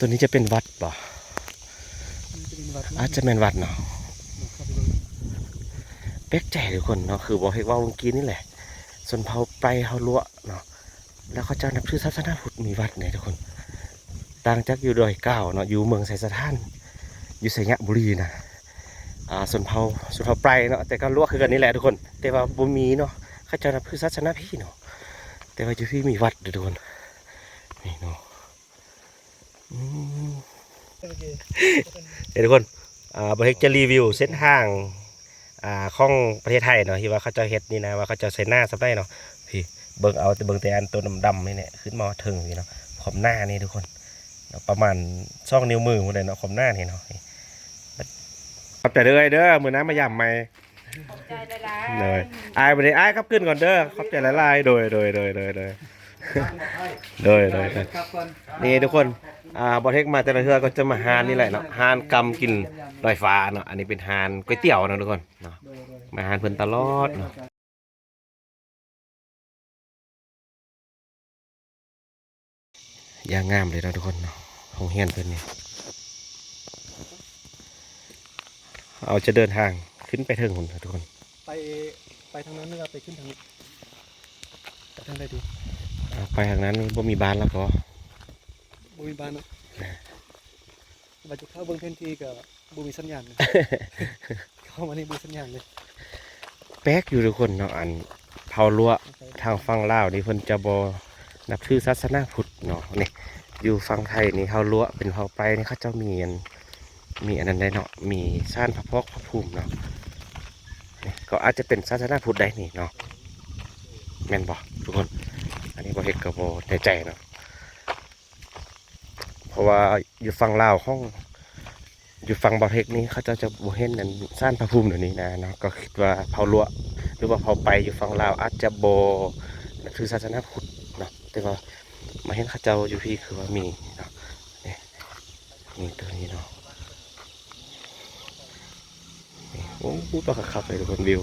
ຕົວນີ້ຈະເປັນວັດບໍ່? ອາດຈະເປັນວັດ ອາດຈະແມ່ນວັດເນາະ. ເຂົ້າໄປເບິ່ງ. ແປກໃຈທຸກຄົນເນາະ ຄືບໍ່ເຮັດເວົ້າເມື່ອກີ້ນີ້ແຫຼະ ຊົນເຜົ່າໄປເຮົາລວະເນາະ ແລ້ວເຂົາເຈົ້ານັບຖືສາສະໜາພຸດ ມີວັດເດ້ທຸກຄົນ. ຕ່າງຈາກຢູ່ດອຍກາວເນາະ ຢູ່ເມືອງໄຊສະຖານ ຢູ່ໄຊຍະບູລີນະ ອ່າ ຊົນເຜົ່າ ຊົນເຜົ່າໄປເນາະ ແຕ່ກໍລວະຄືກັນນີ້ແຫຼະທຸກຄົນ ແຕ່ວ່າບໍ່ມີເນາະ ເຂົາເຈົ້ານັບຖືສາສະໜາພີ້ເນາະ ແຕ່ວ່າຢູ່ພີ້ມີວັດເດ້ທຸກຄົນ ນີ້ເນາະ. ອືມ ເອີ ທຸກຄົນ ອ່າ ບ່າວເຮັກຈະຣີວິວເສັ້ນທາງ ອ່າ ຂອງປະເທດໄທເນາະ ທີ່ວ່າເຂົາເຈົ້າເຮັດນີ້ນະ ວ່າເຂົາເຈົ້າໃສ່ໜ້າສ່ຳໃດເນາະ. ພີ້ ເບິ່ງເອົາ ແຕ່ເບິ່ງແຕ່ອັນໂຕດຳໆນີ້ແຫຼະ ຂຶ້ນມາເຖິງພີ້ເນາະ ຄວາມໜານີ້ທຸກຄົນ ປະມານສອງນິ້ວມືພຸ້ນແຫຼະເນາະ ຄວາມໜານີ້ເນາະ. ນີ້ ຂອບໃຈເດີເອື້ອຍເດີ ມື້ໜ້າມາຢາມໃໝ່. ຂອບໃຈຫຼາຍໆ ໂດຍ ອ້າຍ ບັດນີ້ອ້າຍກັບຄືນກ່ອນເດີ ຂອບໃຈຫຼາຍໆ ໂດຍ ໂດຍ ໂດຍ ໂດຍ ໂດຍ ໂດຍ ໂດຍ ນີ້ທຸກຄົນ ອ່າ ບ່າວເຮັກມາແຕ່ລະເທື່ອກໍຈະມາຮ້ານນີ້ແຫຼະເນາະ ຮ້ານກຳກິນດອຍຟ້າເນາະ. ອັນນີ້ເປັນຮ້ານກ໋ວຍຕຽວເນາະທຸກຄົນເນາະ ມາຮ້ານເພິ່ນຕະຫຼອດເນາະ. ຢ່າງງາມເລີຍເນາະທຸກຄົນເນາະ ໂຮງຮຽນເພິ່ນນີ້. ເຮົາຈະເດີນທາງຂຶ້ນໄປເທິງພຸ້ນທຸກຄົນ ໄປ ໄປທາງນັ້ນ ຫຼືວ່າໄປຂຶ້ນທາງນີ້? ໄປທາງໃດດີ? ອ່າ ໄປທາງນັ້ນບໍ່ມີບ້ານແລ້ວກໍ ບໍ່ມີບ້ານເນາະ. ແມ່ນ ວ່າຈະເຂົ້າເບິ່ງແຜນທີ່ກໍບໍ່ມີສັນຍານ ເຂົ້າມານີ້ບໍ່ມີສັນຍານເລີຍ. ແປກຢູ່ທຸກຄົນເນາະ ອັນເຜົ່າລວະທາງຝັ່ງລາວນີ້ເພິ່ນຈະບໍ່ນັບຖືສາສະໜາພຸດເນາະ. ນີ້ຢູ່ຝັ່ງໄທນີ້ເຜົ່າລວະເປັນເຜົ່າໄປນີ້ ເຂົາເຈົ້າມີອັນ ມີອັນນັ້ນໄດ໋ເນາະ ມີສານພະພອກພະພູມເນາະ. ນີ້ກໍອາດຈະເປັນສາສະໜາພຸດໄດ໋ນີ້ເນາະ ແມ່ນບໍ່ທຸກຄົນ? ອັນນີ້ບ່າວເຮັກກໍບໍ່ແນ່ໃຈເນາະ. ເພາະວ່າຢູ່ຝັ່ງລາວຂອງ ຢູ່ຝັ່ງບ່າວເຮັກນີ້ ເຂົາເຈົ້າຈະບໍ່ເຫັນອັນສານພະພູມແນວນີ້ນະເນາະ. ກໍຄິດວ່າເຜົ່າລວະ ຫຼືວ່າເຜົ່າໄປຢູ່ຝັ່ງລາວອາດຈະບໍ່ນັບຖືສາສະໜາພຸດເນາະ ແຕ່ວ່າມາເຫັນເຂົາເຈົ້າຢູ່ພີ້ຄືວ່າມີເນາະ. ນີ້ ນີ້ຕົວນີ້ເນາະ. ນີ້ ໂອ້ ຕົວຄັກໆເລີຍທຸກຄົນ ວິວ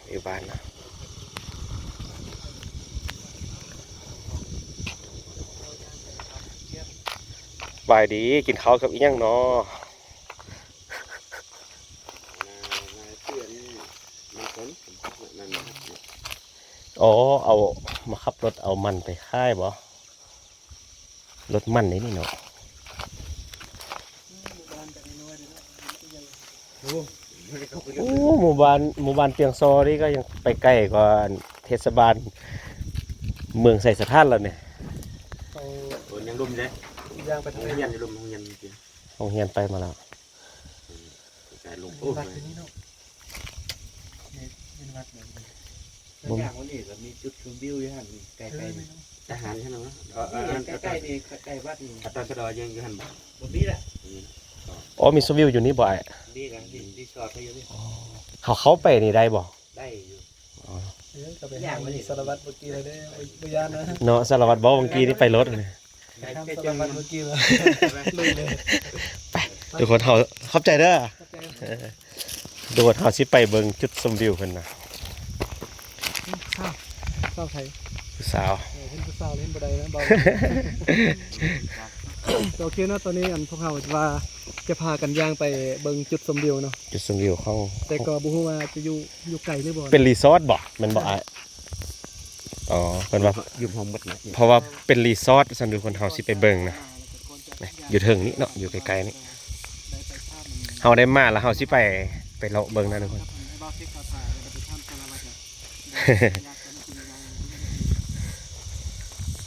ວິວບ້ານເນາະ. ສະບາຍດີ ກິນເຂົ້າກັບອີ່ຫຍັງເນາະ? ອໍ ເອົາມາຂັບລົດເອົາມັນໄປຂາຍບໍ? ລົດມັນເດ້ນີ້ເນາະ. ໂອ້ ໝູ່ບ້ານ ໝູ່ບ້ານຕຽງຊໍນີ້ກໍຍັງໄປໄກກວ່າເທດສະບານເມືອງໄຊສະຖານແລ້ວນີ້. ໂອ້ ຍັງລຸ່ມເດ້ ຍ່າງໄປທາງ ໂຮງຮຽນຢູ່ລຸ່ມ ໂຮງຮຽນ ໂຮງຮຽນໄປມາແລ້ວ. ກາຍລົງ ໂອ້ ວັດຢູ່ນີ້ເນາະ ເປັນວັດແບບນີ້. ບາງຢ່າງວັນນີ້ກໍມີຈຸດຊົມວິວຢູ່ຫັ້ນ ໃກ້ໆ ທະຫານຫັ້ນເນາະ. ເອີ ໃກ້ໆນີ້ ໃກ້ວັດນີ້ ອາຈານສະດອຍຍັງຢູ່ຫັ້ນບໍ່? ບໍ່ມີລະ. ອໍ ມີຊົມວິວຢູ່ນີ້ບໍ່ອ້າຍ? ມີລະ ຣີສອດເຂົາຢູ່ນີ້. ອໍ ເຮົາເຂົ້າໄປນີ້ໄດ້ບໍ່? ໄດ້ຢູ່. ອໍ ເອີ ກໍໄປຫາສາລະວັດເມື່ອກີ້ແລ້ວເດ້ ບໍ່ ບໍ່ຢ້ານນະ ເນາະ. ສາລະວັດເວົ້າເມື່ອກີ້ນີ້ໄປລົດ ໄປນຳສາລະວັດເມື່ອກີ້ແລ້ວ ລຸຍເລີຍ. ໄປ ທຸກຄົນ ເຮົາ ຂອບໃຈເດີ ຂອບໃຈ. ເອີ ທຸກຄົນ ເຮົາຊິໄປເບິ່ງຈຸດຊົມວິວເພິ່ນນະ. ສາວ ສາວໃຜ? ຜູ້ສາວ. ເອີ ເຫັນຜູ້ສາວເຫັນບໍ່ໄດ້ນະ ເບົາ. ໂອເຄເນາະ ຕອນນີ້ອັນພວກເຮົາວ່າຈະພາກັນຍ່າງໄປເບິ່ງຈຸດຊົມວິວເນາະ ຈຸດຊົມວິວຂອງ ແຕ່ກໍບໍ່ຮູ້ວ່າຈະຢູ່ ຢູ່ໄກຫຼືບໍ່. ເປັນຣີສອດບໍ່ ແມ່ນບໍ່ອ້າຍ? ອໍ ເພິ່ນວ່າຢູ່ຫ້ອງໝົດນະ ເພາະວ່າເປັນຣີສອດຊັ້ນ ທຸກຄົນ ເຮົາຊິໄປເບິ່ງນະ ຢູ່ເທິງນີ້ເນາະ ຢູ່ໃກ້ໆນີ້. ເຮົາໄດ້ມາແລ້ວ ເຮົາຊິໄປ ໄປເລາະເບິ່ງນະ ທຸກຄົນ. ເ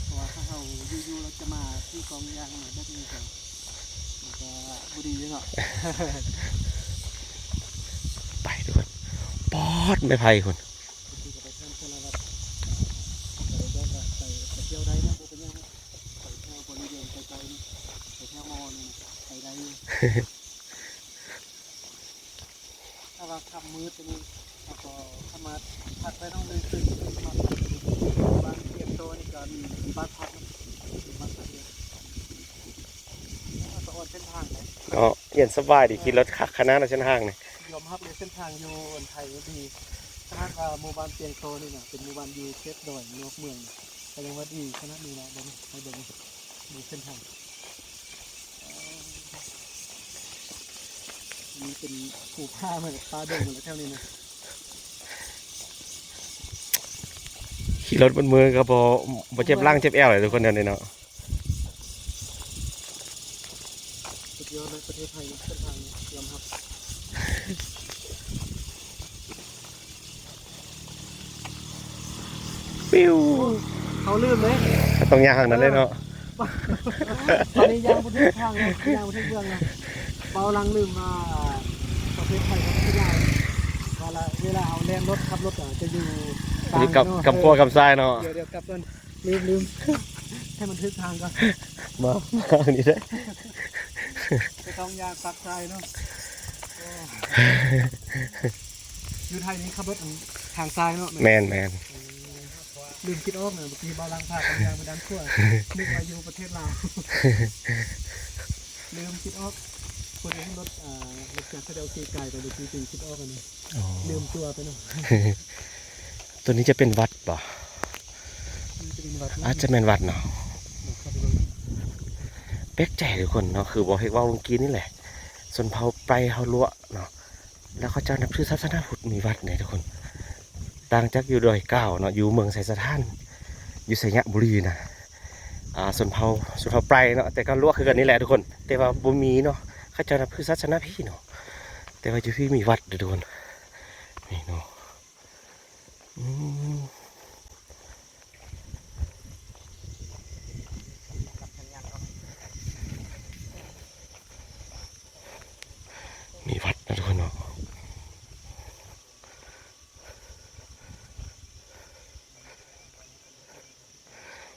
ພາະວ່າຖ້າເຮົາຢູ່ໆ ແລ້ວຈະມາຖືກອງຢ່າງແບບນີ້ກໍ ມັນກໍບໍ່ດີເນາະ. ໄປທຸກຄົນ ປອດ ໄມ້ໄຜ່ພຸ້ນ. ໄປທ່ຽວໄດ້ເນາະ ບໍ່ເປັນຫຍັງເນາະ ໄປແຖວບໍລິເວນໃກ້ໆນີ້ ໄປແຖວມໍນີ້ນະ ໄປໄດ້ຢູ່. ຖ້າວ່າຄ່ຳມືດນີ້ ເຮົາກໍສາມາດພັກໄດ້ເນາະ ມື້ຄືນພັກ ບ້ານຕຽງໂຕນີ້ກໍມີ ມີບ້ານພັກເນາະ ມີບ້ານພັກເລີຍ. ສະອອນເສັ້ນທາງໄດ໋ ເນາະ ເຢັນສະບາຍດີ ຂີ່ລົດຄັກຂະໜາດເນາະ ເສັ້ນທາງນີ້. ຍອມຮັບເລີຍ ເສັ້ນທາງຢູ່ອັນໄທນີ້ດີ ຂະ ຫາກວ່າໝູ່ບ້ານປຽງຊໍນີ້ນະ ເປັນໝູ່ບ້ານຢູ່ເຂດດອຍນອກເມືອງ ກະຍັງວ່າດີຂະໜາດນີ້ນະ. ເບິ່ງ ໃຫ້ເບິ່ງ ເບິ່ງເສັ້ນທາງ ນີ້ເປັນພູຜາໝົດ ປ່າດົງໝົດແລ້ວແຖວນີ້ນະ. ຂີ່ລົດເບິດມື້ກະບໍ່ ບໍ່ເຈັບຫຼັງເຈັບແອວເລີຍທຸກຄົນ ແຖວນີ້ເນາະ. ສຸດຍອດເລີຍ ປະເທດໄທເນາະ ເສັ້ນທາງຍອມຮັບ. ປິວ ເຮົາລືມເດ້ ກະຕ້ອງຍ່າງທາງນັ້ນເດ້ເນາະ. ເອີ ຕອນນີ້ຍ່າງບໍ່ຖືກທາງແລ້ວ ຍ່າງບໍ່ຖືກເບື້ອງແລ້ວ. ເວົ້າຫຼັງລືມວ່າ ປະເທດໄທກັບປະເທດລາວ ວ່າລະ ເວລາເຮົາແລ່ນລົດ ຂັບລົດ ອະ ຈະຢູ່ຕ່າງກັນເນາະ. ກຳຂົວກຳຊາຍເນາະ. ດຽວ ດຽວກັບກ່ອນ ລືມ ລືມ ໃຫ້ມັນຖືກທາງກ່ອນ. ມາ ມານີ້ເດ້ ໄປທ່ອງຢາງປາກຊາຍເນາະ. ໂອ້ ຢູ່ໄທນີ້ຂັບລົດທາງຊ້າຍເນາະ. ແມ່ນ ແມ່ນ ເອີ ລືມຄິດອອກນະ ເມື່ອກີ້ເບົາຫຼັງພາກັນຍ່າງໄປດ້ານຂວາ ນຶກວ່າຢູ່ປະເທດລາວ ລືມຄິດອອກ. ຄົນເຫັນລົດ ອ່າ ລົດຈັກເຂົາເຈົ້າຂີ່ກາຍໄປ ເມື່ອກີ້ຈຶ່ງຄິດອອກອັນນີ້. ອໍ ລືມຕົວໄປເນາະ. ໂຕນີ້ຈະເປັນວັດບໍ່? ອາດຈະເປັນວັດເນາະ ອາດຈະແມ່ນວັດເນາະ. ເຂົ້າໄປເບິ່ງ ແປກໃຈທຸກຄົນເນາະ ຄືບໍ່ເຮັກເວົ້າເມື່ອກີ້ນີ້ແຫຼະ ຊົນເຜົ່າໄປເຮົາລວະເນາະ ແລ້ວເຂົາເຈົ້ານັບຖືສາສະໜາພຸດ ມີວັດເດ້ທຸກຄົນ. ຕ່າງຈາກຢູ່ດອຍກ້າວເນາະ ຢູ່ເມືອງໄຊສະຖານ ຢູ່ໄຊຍະບູລີນະ ອ່າ ຊົນເຜົ່າ ຊົນເຜົ່າໄປເນາະ ແຕ່ກະລວະຄືກັນນີ້ແຫຼະທຸກຄົນ ແຕ່ວ່າບໍ່ມີເນາະ ເຂົາເຈົ້ານັບຖືສາສະໜາພີ້ເນາະ ແຕ່ວ່າຢູ່ພີ້ມີວັດເດີທຸກຄົນ ນີ້ເນາະ. ອືມ ມີວັດນະທຸກຄົນເນາະ.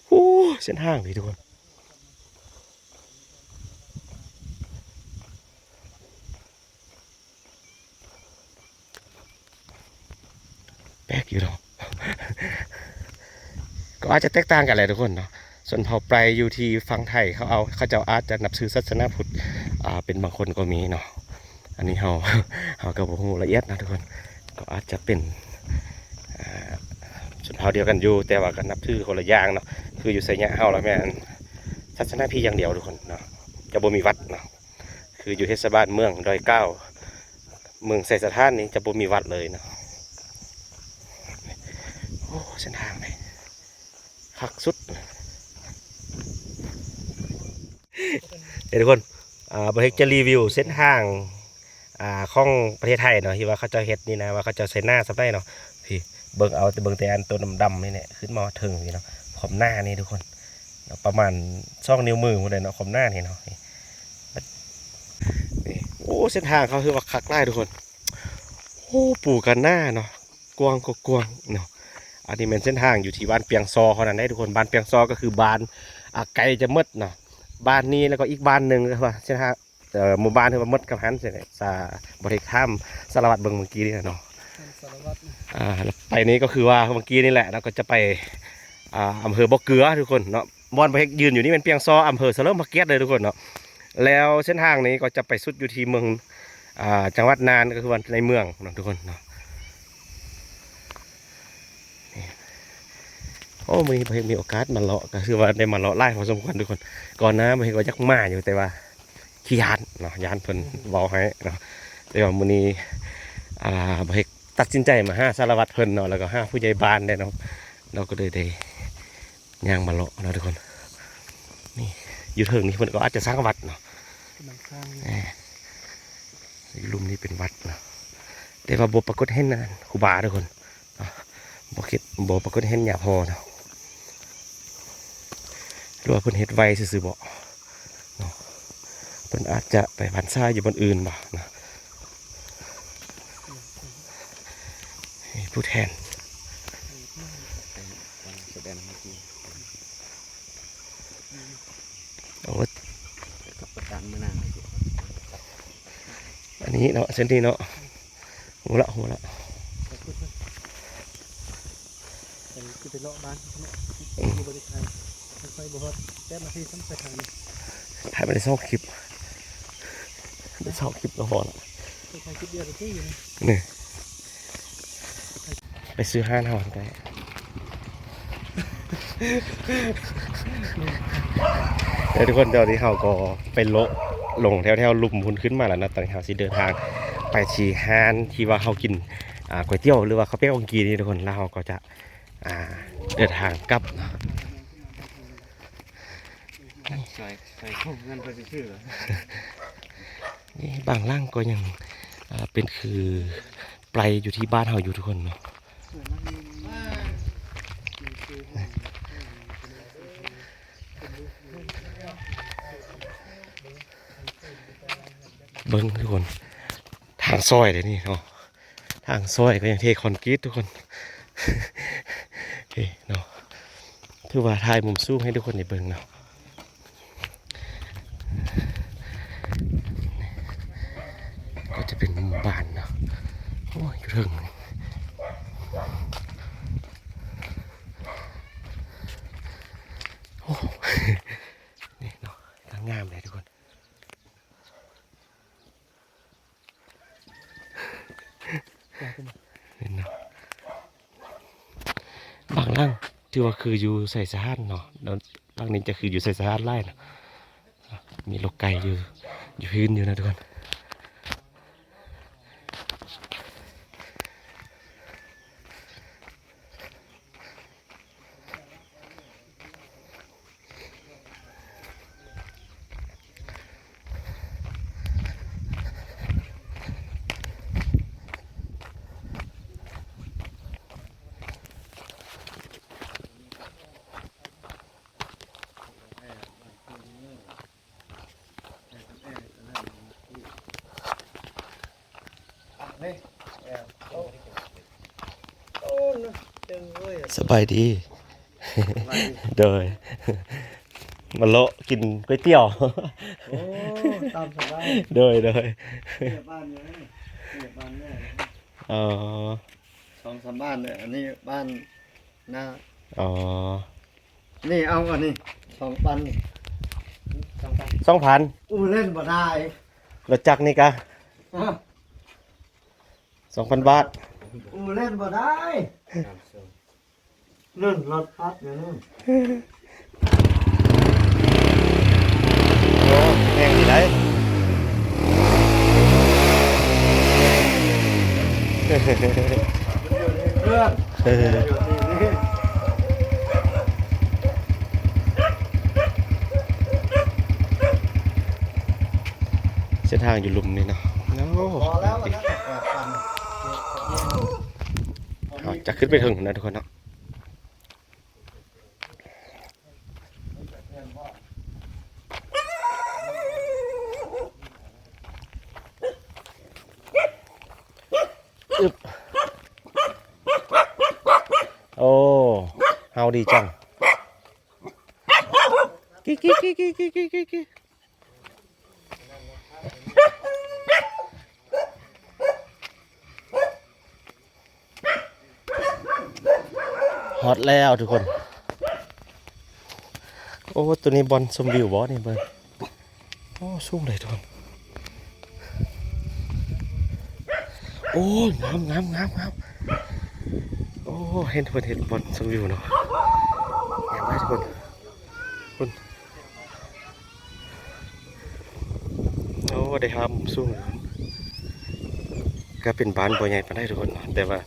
ໂອ້ ເສັ້ນທາງນີ້ທຸກຄົນ ແປກຢູ່ເນາະ ກໍອາດຈະແຕກຕ່າງກັນແຫຼະທຸກຄົນເນາະ. ຊົນເຜົ່າໄປຢູ່ທີ່ຝັ່ງໄທ ເຂົາເອົາ ເຂົາເຈົ້າອາດຈະນັບຖືສາສະໜາພຸດ ອ່າ ເປັນບາງຄົນກໍມີເນາະ. ອັນນີ້ເຮົາ ເຮົາກໍບໍ່ຮູ້ລະອຽດນະທຸກຄົນ ກໍອາດຈະເປັນ ອ່າ ຊົນເຜົ່າດຽວກັນຢູ່ ແຕ່ວ່າກໍນັບຖືຄົນລະຢ່າງເນາະ. ຄືຢູ່ໄຊຍະເຮົາລະແມ່ນສາສະໜາພີ້ຢ່າງດຽວທຸກຄົນເນາະ ຈະບໍ່ມີວັດເນາະ. ຄືຢູ່ເທດສະບານເມືອງດອຍກ້າວ ເມືອງໄຊສະຖານນີ້ຈະບໍ່ມີວັດເລີຍເນາະ. ໂອ້ ເສັ້ນທາງນີ້ຄັກສຸດ. ເອີ ທຸກຄົນ ອ່າ ບ່າວເຮັກຈະຣີວິວເສັ້ນທາງ ອ່າ ຂອງປະເທດໄທເນາະ ທີ່ວ່າເຂົາເຈົ້າເຮັດນີ້ນະ ວ່າເຂົາເຈົ້າໃສ່ໜ້າສ່ຳໃດເນາະ. ພີ້ ເບິ່ງເອົາ ແຕ່ເບິ່ງແຕ່ອັນໂຕດຳໆນີ້ແຫຼະ ຂຶ້ນມາຮອດເທິງພີ້ເນາະ ຄວາມໜານີ້ທຸກຄົນ ປະມານສອງນິ້ວມືພຸ້ນແຫຼະເນາະ ຄວາມໜານີ້ເນາະ. ນີ້ ນີ້ ໂອ້ ເສັ້ນທາງເຂົາຖືວ່າຄັກຫຼາຍທຸກຄົນ. ໂອ້ ປູກະໜາເນາະ ກວ້າງກໍກວ້າງເນາະ. ອັນນີ້ແມ່ນເສັ້ນທາງຢູ່ທີ່ບ້ານປຽງຊໍເຂົານັ້ນເດ້ທຸກຄົນ. ບ້ານປຽງຊໍກໍຄືບ້ານ ອ່າ ໃກ້ຈະໝົດເນາະ ບ້ານນີ້ ແລ້ວກໍອີກບ້ານໜຶ່ງ ຄືວ່າເສັ້ນທາງ ເອີ ໝູ່ບ້ານ ຄືວ່າໝົດກັບຫັ້ນຊີ້ແຫຼະ. ສາ ບໍ່ໄດ້ຖາມສາລະວັດເບິ່ງເມື່ອກີ້ນີ້ເນາະ ສາລະວັດ ອ່າ ແລ້ວໄປນີ້ກໍຄືວ່າເມື່ອກີ້ນີ້ແຫຼະ ແລ້ວກໍຈະໄປ ອ່າ ອຳເພີບໍ່ເກືອທຸກຄົນເນາະ. ບ່ອນບ່າວເຮັກຢືນຢູ່ນີ້ແມ່ນປຽງຊໍ ອຳເພີສະເຫຼີມພະກຽດເດີທຸກຄົນເນາະ. ແລ້ວເສັ້ນທາງນີ້ກໍຈະໄປສຸດຢູ່ທີ່ເມືອງ ອ່າ ຈັງຫວັດນ່ານ ກໍຄືວ່າໃນເມືອງເນາະທຸກຄົນເນາະ. ນີ້ ໂອ້ ມື້ນີ້ບ່າວເຮັກມີໂອກາດມາເລາະ ກໍຄືວ່າໄດ້ມາເລາະຫຼາຍພໍສົມຄວນທຸກຄົນ. ກ່ອນໜ້າບ່າວເຮັກວ່າຢາກມາຢູ່ ແຕ່ວ່າຂີ້ຢ້ານເນາະ ຢ້ານເພິ່ນເວົ້າໃຫ້ເນາະ. ແຕ່ວ່າມື້ນີ້ ອ່າ ບ່າວເຮັກຕັດສິນໃຈມາຫາສາລະວັດເພິ່ນເນາະ ແລ້ວກໍຫາຜູ້ໃຫຍ່ບ້ານໄດ້ເນາະ ເຮົາກໍເລີຍໄດ້ ຍ່າງມາເລາະເນາະທຸກຄົນ. ນີ້ ຢູ່ເທິງນີ້ເພິ່ນກໍອາດຈະສ້າງວັດເນາະ ກຳລັງສ້າງຢູ່. ແໝ ຢູ່ລຸ່ມນີ້ເປັນວັດເນາະ ແຕ່ວ່າບໍ່ປາກົດເຫັນອັນຄູບາທຸກຄົນເນາະ ບໍ່ຄິດ ບໍ່ປາກົດເຫັນຍາພໍ່ເນາະ ຫຼືວ່າເພິ່ນເຮັດໄວ້ຊື່ໆບໍ ເນາະ ເພິ່ນອາດຈະໄປພັນສາຢູ່ບ່ອນອື່ນບໍເນາະ. ນີ້ຜູ້ແທນ ໂອ້ ອັນນີ້ເນາະ ເສັ້ນນີ້ເນາະ. ຮູ້ລະ ຮູ້ລະ ໄປພຸ້ນເພິ່ນ ໄປ ຊິໄປເລາະບ້ານເນາະ ອືມ ຢູ່ບໍລິການ ໄປບໍ່ຮອດແປດນາທີຊ້ຳໄປທາງນີ້ ຖ່າຍມາໄດ້ສອງຄລິບ ໄດ້ສອງຄລິບກໍພໍລະ ໄປຖ່າຍຄລິບດຽວໄປຕິຢູ່ນີ້ ນີ້. ໄປຊື້ຮ້ານເຮົາຫັ້ນກໍໄດ້. ເອີ ທຸກຄົນ ຕອນນີ້ເຮົາກໍໄປເລາະລົງແຖວໆລຸ່ມພຸ້ນຂຶ້ນມາແລ້ວເນາະ. ຕອນນີ້ເຮົາຊິເດີນທາງໄປທີ່ຮ້ານທີ່ວ່າເຮົາກິນ ອ່າ ກ໋ວຍຕຽວ ຫຼືວ່າເຂົ້າປຽກຂອງກີນນີ້ ທຸກຄົນ ແລ້ວເຮົາກໍຈະ ອ່າ ເດີນທາງກັບເນາະ. ຊ່ອຍ ຊ່ອຍເງິນເພິ່ນໄປຊື້. ນີ້ບາງຫຼັງກໍຍັງ ອ່າ ເປັນຄືໄປຢູ່ທີ່ບ້ານເຮົາຢູ່ ທຸກຄົນເນາະ. ເບິ່ງ ທຸກຄົນ ທາງຊອຍເດ້ນີ້ເນາະ. ທາງຊອຍກໍຍັງເທຄອນກຣີດ ທຸກຄົນ ເອີເນາະ. ຖືວ່າຖ່າຍມຸມສູງໃຫ້ທຸກຄົນໄດ້ເບິ່ງເນາະ. ກໍຈະເປັນມຸມບ້ານເນາະ. ໂອ້ຍ ຢູ່ເທິງນີ້ ໂອ້ ນີ້ເນາະ ງາມເລີຍທຸກຄົນ. ເຫັນເນາະ ບາງຫຼັງຖືວ່າຄືຢູ່ໄຊສະຫານເນາະ. ຫຼັງນີ້ຈະຄືຢູ່ໄຊສະຫານຫຼາຍເນາະ. ມີລົກໄກ່ຢູ່ ຢູ່ພື້ນຢູ່ນະທຸກຄົນ. ສະບາຍດີ. ໂດຍ ມາເລາະກິນກ໋ວຍຕຽວ. ໂອ້ ຕາມສະບາຍ. ໂດຍ ໂດຍ. ເຂດບ້ານຢູ່ນີ້ ເຂດບ້ານນີ້. ອໍ ສອງສາມບ້ານເລີຍ. ອັນນີ້ບ້ານນາ. ອໍ ນີ້ ເອົາອັນນີ້ ສອງພັນ ນີ້ ສອງພັນ ສອງພັນ. ອູ່ເລ່ນບໍ່ໄດ້. ລົດຈັກນີ້ກະ ຮະ ສອງພັນບາດ. ອູ່ເລ່ນບໍ່ໄດ້ ນັ້ນ ລົດພັດຢູ່ນັ້ນ. ໂອ້ ແຮງດີໄດ໋. ເພື່ອນ ເອີ ເສັ້ນທາງຢູ່ລຸ່ມນີ້ເນາະ. ໂອ້ ພໍແລ້ວ ເຮົາຈະຂຶ້ນໄປເທິງພຸ້ນນະທຸກຄົນເນາະ. ອຶບ ໂອ້ ເຮົາດີຈັງ ກິ ກິ ກິ. ຮອດແລ້ວທຸກຄົນ. ໂອ້ ໂຕນີ້ບ່ອນຊົມວິວບໍ່ນີ້ເບິ່ງ. ໂອ້ ສູງເລີຍທຸກຄົນ. ໂອ້ ງາມໆໆໆ. ໂອ້ ເຫັນເພິ່ນເຮັດບ່ອນຊົມວິວເນາະ. ງາມຫຼາຍທຸກຄົນ. ພຸ້ນ ໂອ້ ໄດ້ພາບມຸມສູງ. ກະເປັນບ້ານບໍ່ໃຫຍ່ປານໃດທຸກຄົນເນາະ ແຕ່ວ່າ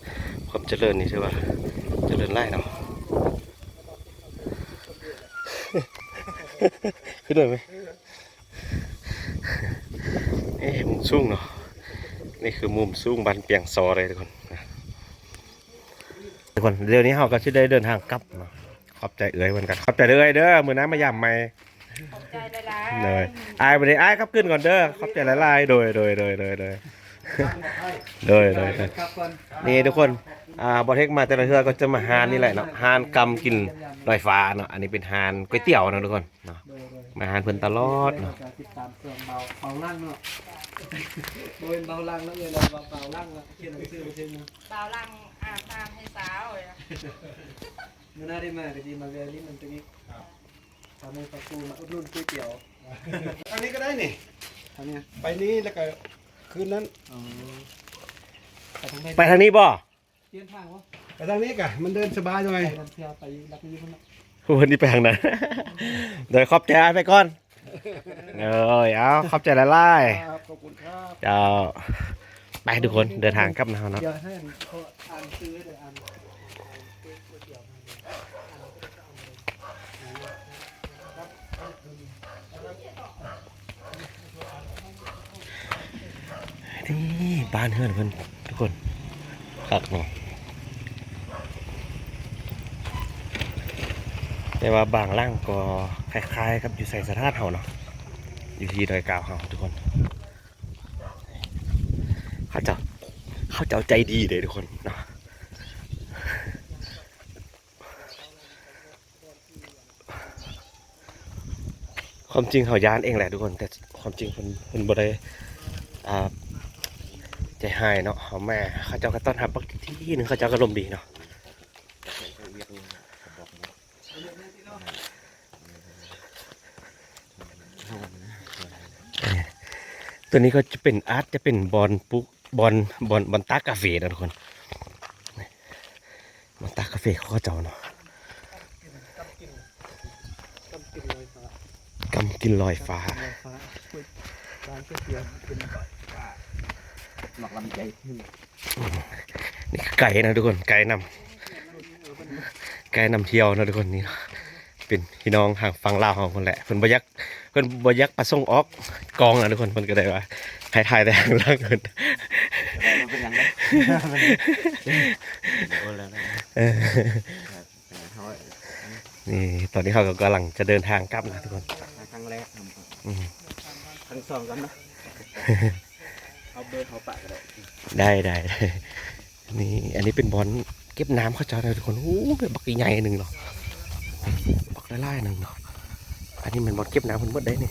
ຄວາມຈະເລີນນີ້ຖືວ່າຈະເລີນຫຼາຍເນາະ. ຂຶ້ນໄດ້ໄໝ? ເອີ ມຸມສູງເນາະ. ນີ້ຄືມຸມສູງບ້ານປຽງຊໍເລີຍທຸກຄົນ. ທຸກຄົນ ດຽວນີ້ເຮົາກໍຊິໄດ້ເດີນທາງກັບເນາະ. ຂອບໃຈເອື້ອຍເພິ່ນກັນ. ຂອບໃຈເອື້ອຍເດີ ມື້ໜ້າມາຢາມໃໝ່. ຂອບໃຈຫຼາຍໆ. ໂດຍ ອ້າຍ ບັດນີ້ອ້າຍກັບຄືນກ່ອນເດີ. ຂອບໃຈຫຼາຍໆ. ໂດຍ ໂດຍ ໂດຍ ໂດຍ ໂດຍ ໂດຍ ໂດຍ ໂດຍ. ນີ້ທຸກຄົນ ອ່າ ບໍ່ເທັກມາແຕ່ລະເທື່ອກໍຈະມາຮ້ານນີ້ແຫຼະເນາະ ຮ້ານກຳກິນລອຍຟ້າເນາະ. ອັນນີ້ເປັນຮ້ານກ໋ວຍຕຽວເນາະທຸກຄົນເນາະ. ໂດຍ ໂດຍ ມາຮ້ານເພິ່ນຕະຫຼອດເນາະ. ຕິດຕາມຊ່ອງເບົາ ເບົາຫຼັງເນາະ. ບໍ່ແມ່ນເບົາຫຼັງເນາະ ເອີ້ນວ່າເບົາຫຼັງເນາະ. ຂຽນໜັງສືບໍ່ຖືກເນາະ. ເບົາຫຼັງອາບນ້ຳໃຫ້ສາວ. ມື້ໜ້າໄດ້ມາກໍຊິມາແວ່ຫຼິ້ນນຳຕົວນີ້. ເອົາໝູ່ປາກູມາອຸດໜູນກ໋ວຍຕຽວ. ທາງນີ້ກໍໄດ້ນີ້ ທາງນີ້ ໄປນີ້ແລ້ວກໍຄືນນັ້ນ. ອໍ ໄປທາງໃດ? ໄປທາງນີ້ບໍ່? ປ່ຽນທາງບໍ່? ໄປທາງນີ້ກະ ມັນເດີນສະບາຍໜ້ອຍ. ໄປນຳເຊຍ ໄປລັກນີ້ພຸ້ນເນາະ. ໂອ້ ນີ້ໄປທາງນັ້ນ. ໂດຍ ຂອບໃຈອ້າຍໄປກ່ອນ. ໂດຍ ເອົາ ຂອບໃຈຫຼາຍໆ. ຄັບ ຂອບຄຸນຄັບ. ເຈົ້າ ໄປທຸກຄົນ ເດີນທາງກັບນະເຮົາເນາະ. ດຽວໃຫ້ອັນ ຂໍອ່ານຊື່ເດີ ອ່ານ ນີ້ບ້ານເຮືອນເພິ່ນທຸກຄົນ ຄັກເນາະ. ແຕ່ວ່າບາງຫຼັງກໍຄ້າຍໆກັບຢູ່ໄຊສະຖານເຮົາເນາະ ຢູ່ທີ່ດອຍກາວເຮົາທຸກຄົນ. ເຂົາເຈົ້າ ເຂົາເຈົ້າໃຈດີເດ້ທຸກຄົນເນາະ. ຄວາມຈິງເຮົາຢ້ານເອງແຫຼະທຸກຄົນ ແຕ່ຄວາມຈິງເພິ່ນ ເພິ່ນບໍ່ໄດ້ ອ່າ ໃຈຮ້າຍເນາະ. ເຮົາມາ ເຂົາເຈົ້າກໍຕ້ອນຮັບບັກທີໜຶ່ງ ເຂົາເຈົ້າກໍລົມດີເນາະ. ຕົວນີ້ກໍຈະເປັນ ອາດຈະເປັນບ່ອນປູກ ບ່ອນ ບ່ອນ ບ່ອນຕາກກາເຟເນາະທຸກຄົນ. ບ່ອນຕາກກາເຟຂອງເຂົາເຈົ້າເນາະ. ກຳກິນລອຍຟ້າ ກຳກິນລອຍຟ້າ ກຳກິນລອຍຟ້າ ຮ້ານກ໋ວຍຕຽວກິນ ໝາກລຳໄຍ. ນີ້ໄກນະທຸກຄົນ ໄກນຳ ໄກນຳທ່ຽວນະທຸກຄົນ. ນີ້ເນາະ ເປັນພີ່ນ້ອງທາງຝັ່ງລາວເຮົາພຸ້ນແຫຼະ ເພິ່ນບໍ່ຢາກ ເພິ່ນບໍ່ຢາກປະສົງອອກກ້ອງນະທຸກຄົນ ເພິ່ນກໍໄດ້ວ່າໃຫ້ຖ່າຍແຕ່ທາງຫຼັງເພິ່ນ. ເອີ ນີ້ຕອນນີ້ເຮົາກໍກຳລັງຈະເດີນທາງກັບນະທຸກຄົນ. ຄັ້ງແລກ ອືມ ຄັ້ງສອງກັນເນາະ. ເອົາເບີເຮົາປະກໍໄດ້ ໄດ້ ໄດ້ ນີ້ ອັນນີ້ເປັນບ່ອນເກັບນ້ຳເຂົາເຈົ້ານະທຸກຄົນ. ໂອ້ຍ ບັກໃຫຍ່ໜຶ່ງເນາະ ບັກຫຼາຍໆໜຶ່ງເນາະ. ອັນນີ້ແມ່ນບ່ອນເກັບນ້ຳເພິ່ນໝົດເດ້ນີ້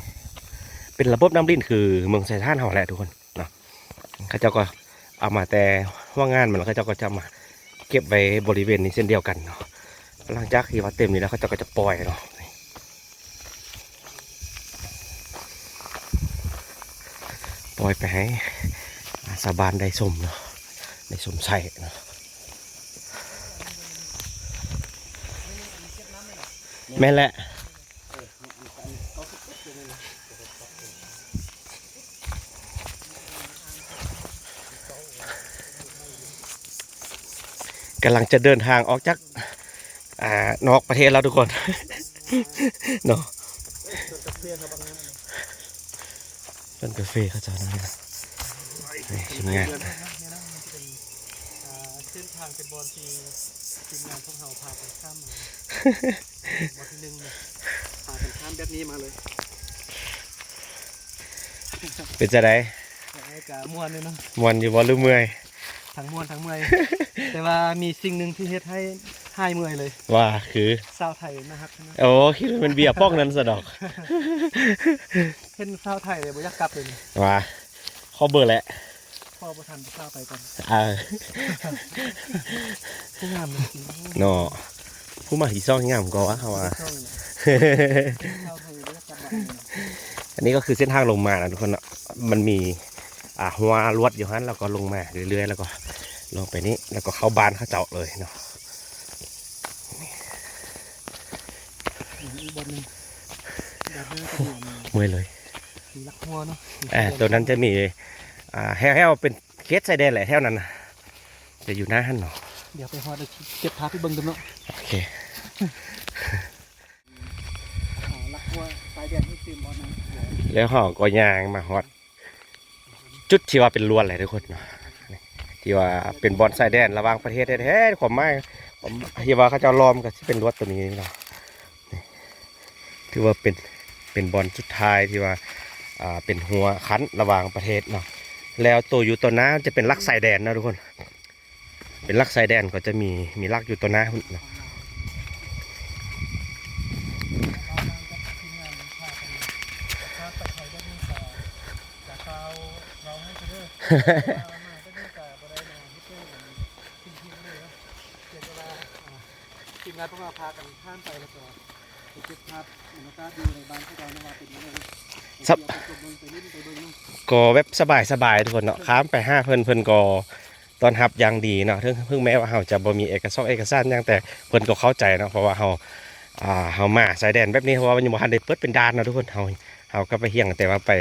ເປັນລະບົບນ້ຳລິນຄືເມືອງໄຊທານເຮົາແຫຼະທຸກຄົນເນາະ. ເຂົາເຈົ້າກໍເອົາມາແຕ່ຫົວງານມັນ ແລ້ວເຂົາເຈົ້າກໍຈະມາເກັບໄວ້ບໍລິເວນນີ້ເຊັ່ນດຽວກັນເນາະ. ຫຼັງຈາກທີ່ວ່າເຕັມນີ້ແລ້ວ ເຂົາເຈົ້າກໍຈະປ່ອຍເນາະ. ປ່ອຍໄປໃຫ້ ອ່າ ຊາວບ້ານໄດ້ຊົມເນາະ ໄດ້ຊົມໃຊ້ເນາະ. ແມ່ນແຫຼະ ກຳລັງຈະເດີນທາງອອກຈາກ ອ່າ ນອກປະເທດແລ້ວທຸກຄົນເນາະ. ຕົ້ນກາເຟເຂົາເຈົ້ານະ ນີ້ທີມງານ. ເສັ້ນທາງເປັນບ່ອນທີ່ທີມງານພວກເຮົາພາກັນຂ້າມມາ ບ່ອນທີໜຶ່ງ ພາກັນຂ້າມແບບນີ້ມາເລີຍ. ເປັນຈັ່ງໃດ? ເອີ ກະມ່ວນຢູ່ເນາະ. ມ່ວນຢູ່ບໍ່ ຫຼືເມື່ອຍ? ທັງມ່ວນທັງເມື່ອຍ ແຕ່ວ່າມີສິ່ງໜຶ່ງທີ່ເຮັດໃຫ້ຫາຍເມື່ອຍເລີຍ. ວ່າຄື? ສາວໄທໜ້າຮັກນະ. ໂອ້ ຄິດວ່າແມ່ນເບຍປ່ອງນັ້ນຊະດອກ. ເຫັນສາວໄທແລ້ວບໍ່ຢາກກັບເລີຍ. ວ່າ ຂໍເບີແຫຼະ. ພໍບໍ່ທັນຜູ້ສາວໄປກ່ອນ. ເອີ ຜູ້ງາມເນາະ ຜູ້ມາທີສອງງາມກວ່າເຮົາວ່າ. ອັນນີ້ກໍຄືເສັ້ນທາງລົງມານະທຸກຄົນເນາະ ມັນມີ ອ່າ ຮົ້ວລວດຢູ່ຫັ້ນ ແລ້ວກໍລົງມາເລື້ອຍໆ ແລ້ວກໍລົງໄປນີ້ ແລ້ວກໍເຂົ້າບ້ານເຂົາເຈົ້າເລີຍເນາະ. ອີກບ່ອນໜຶ່ງ ເມື່ອຍເລີຍ ມີລັກຮົ້ວເນາະ. ອ່າ ຕົວນັ້ນຈະມີ ອ່າ ແຖວໆເປັນເຂດຊາຍແດນແຫຼະ ແຖວນັ້ນນະ ຈະຢູ່ໜ້າຫັ້ນເນາະ. ດຽວໄປຮອດແລ້ວເກັບພາບໃຫ້ເບິ່ງເດີເນາະ. ໂອເຄ ລັກຮົ້ວຊາຍແດນທີ່ຕື່ມບ່ອນນັ້ນ. ແລ້ວເຮົາກໍຍ່າງມາຮອດ ຈຸດທີ່ວ່າເປັນລວດແຫຼະທຸກຄົນເນາະ ທີ່ວ່າເປັນບ່ອນຊາຍແດນລະຫວ່າງປະເທດແທ້ໆ ຄວາມໝາຍ ທີ່ວ່າເຂົາເຈົ້າລ້ອມກໍຊິເປັນລວດຕົວນີ້ເນາະ. ຖືວ່າເປັນ ເປັນບ່ອນສຸດທ້າຍທີ່ວ່າ ອ່າ ເປັນຮົ້ວຂັ້ນລະຫວ່າງປະເທດເນາະ. ແລ້ວໂຕຢູ່ຕໍ່ໜ້າຈະເປັນຫຼັກຊາຍແດນເນາະທຸກຄົນ. ເປັນຫຼັກຊາຍແດນກໍຈະມີ ມີຫຼັກຢູ່ຕໍ່ໜ້າພຸ້ນເນາະ. ທີມງານພວກເຮົາພາກັນຜ່ານໄປ ແລ້ວກໍໄປເກັບພາບບັນຍາກາດຢູ່ໃນບ້ານເຂົາເຈົ້ານະວ່າເປັນຈັ່ງໃດ. ຄັບ ໄປຊົມເບິ່ງ ໄປຫຼິ້ນ ໄປເບິ່ງເນາະ. ກໍແບບສະບາຍໆ ທຸກຄົນເນາະ ຂ້າມໄປຫາເພິ່ນ ເພິ່ນກໍ ຕ້ອນຮັບຢ່າງດີເນາະ ເຖິງ ເຖິງແມ້ວ່າເຮົາຈະບໍ່ມີເອກະສອກເອກະສານຫຍັງ ແຕ່ເພິ່ນກໍເຂົ້າໃຈເນາະ ເພາະວ່າເຮົາ ອ່າ ເຮົາມາຊາຍແດນແບບນີ້ ເພາະວ່າມັນຍັງບໍ່ທັນໄດ້ເປີດເປັນດ່ານເນາະທຸກຄົນ. ເຮົາ ເຮົາກໍໄປຮຽງ ແຕ່ວ່າໄປ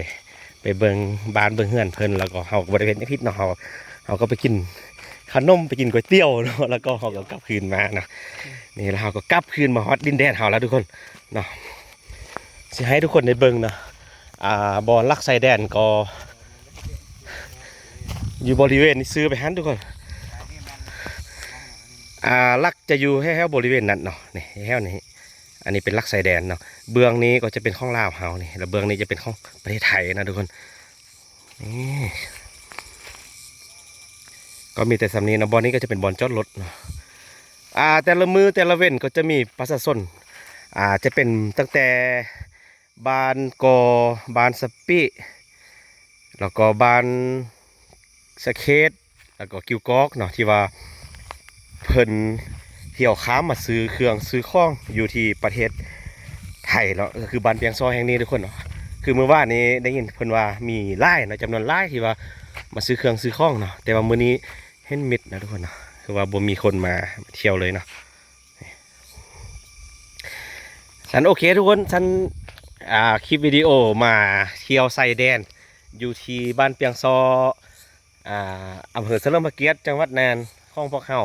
ໄປເບິ່ງບ້ານເບິ່ງເຮືອນເພິ່ນ ແລ້ວກໍເຮົາກໍບໍ່ໄດ້ເຮັດຫຍັງຜິດເນາະ. ເຮົາ ເຮົາກໍໄປກິນຂະໜົມ ໄປກິນກ໋ວຍຕຽວເນາະ ແລ້ວກໍເຮົາກໍກັບຄືນມາເນາະ. ນີ້ ແລ້ວເຮົາກໍກັບຄືນມາຮອດດິນແດນເຮົາແລ້ວທຸກຄົນເນາະ. ຊິໃຫ້ທຸກຄົນໄດ້ເບິ່ງເນາະ ອ່າ ບ່ອນຫຼັກຊາຍແດນກໍຢູ່ບໍລິເວນນີ້ ຊື່ໄປຫັ້ນທຸກຄົນ. ອ່າ ຫຼັກຈະຢູ່ແຖວໆບໍລິເວນນັ້ນເນາະ ນີ້ ແຖວນີ້. ອັນນີ້ເປັນຫຼັກຊາຍແດນເນາະ ເບື້ອງນີ້ກໍຈະເປັນຂອງລາວເຮົານີ້ ແລ້ວເບື້ອງນີ້ຈະເປັນຂອງປະເທດໄທນະທຸກຄົນ. ນີ້ ກໍມີແຕ່ສ່ຳນີ້ເນາະ. ບ່ອນນີ້ກໍຈະເປັນບ່ອນຈອດລົດເນາະ. ອ່າ ແຕ່ລະມື້ແຕ່ລະເວັນກໍຈະມີປະຊາຊົນ ອ່າ ຈະເປັນຕັ້ງແຕ່ບ້ານກໍ ບ້ານສະປິ ແລ້ວກໍບ້ານສະເຂດ ແລ້ວກໍກິວກອກເນາະ ທີ່ວ່າເພິ່ນທ່ຽວຂ້າມມາຊື້ເຄື່ອງຊື້ຂອງຢູ່ທີ່ປະເທດໄທເນາະ ກໍຄືບ້ານປຽງຊໍແຫ່ງນີ້ທຸກຄົນເນາະ. ຄືມື້ວານນີ້ໄດ້ຍິນເພິ່ນວ່າມີຫຼາຍເນາະ ຈຳນວນຫຼາຍທີ່ວ່າມາຊື້ເຄື່ອງຊື້ຂອງເນາະ ແຕ່ວ່າມື້ນີ້ເຫັນມິດນະທຸກຄົນເນາະ ຄືວ່າບໍ່ມີຄົນມາທ່ຽວເລີຍເນາະ. ຊັ້ນໂອເຄທຸກຄົນ ຊັ້ນ ອ່າ ຄລິບວິດີໂອມາທ່ຽວຊາຍແດນຢູ່ທີ່ບ້ານປຽງຊໍ ອ່າ ອຳເພີສະເຫຼີມພະກຽດ ຈັງຫວັດນ່ານ ຂອງພວກເຮົາ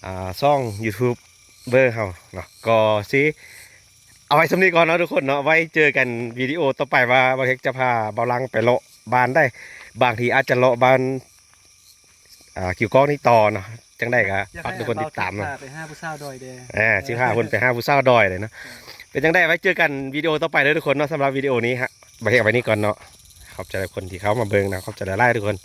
ອ່າ ຊ່ອງຢູທູບເບີເຮົາເນາະ ກໍຊິເອົາໄວ້ສ່ຳນີ້ກ່ອນເນາະທຸກຄົນເນາະ. ໄວ້ເຈີກັນວິດີໂອຕໍ່ໄປວ່າບ່າວເທັກຈະພາບ່າວຫຼັງໄປເລາະບ້ານໃດ ບາງທີອາດຈະເລາະບ້ານ ອ່າ ກິວກອກນີ້ຕໍ່ເນາະ. ຈັ່ງໃດກໍຝາກທຸກຄົນຕິດຕາມເນາະ ຢກໃຫ້ບ່າວເທັກພາໄປຫາຜູ້ສາວດອຍແດ່. ອ່າ ຊິພາເພິ່ນໄປຫາຜູ້ສາວດອຍເລີຍເນາະ. ເປັນຈັ່ງໃດ ໄວ້ເຈີກັນວິດີໂອຕໍ່ໄປເດີທຸກຄົນເນາະ. ສຳລັບວິດີໂອນີ້ ບ່າວເທັກເອົາໄວ້ນີ້ກ່ອນເນາະ. ຂອບໃຈທຸກຄົນທີ່ເຂົ້າມາເບິ່ງນະ ຂອບໃຈຫຼາຍໆທຸກຄົນ.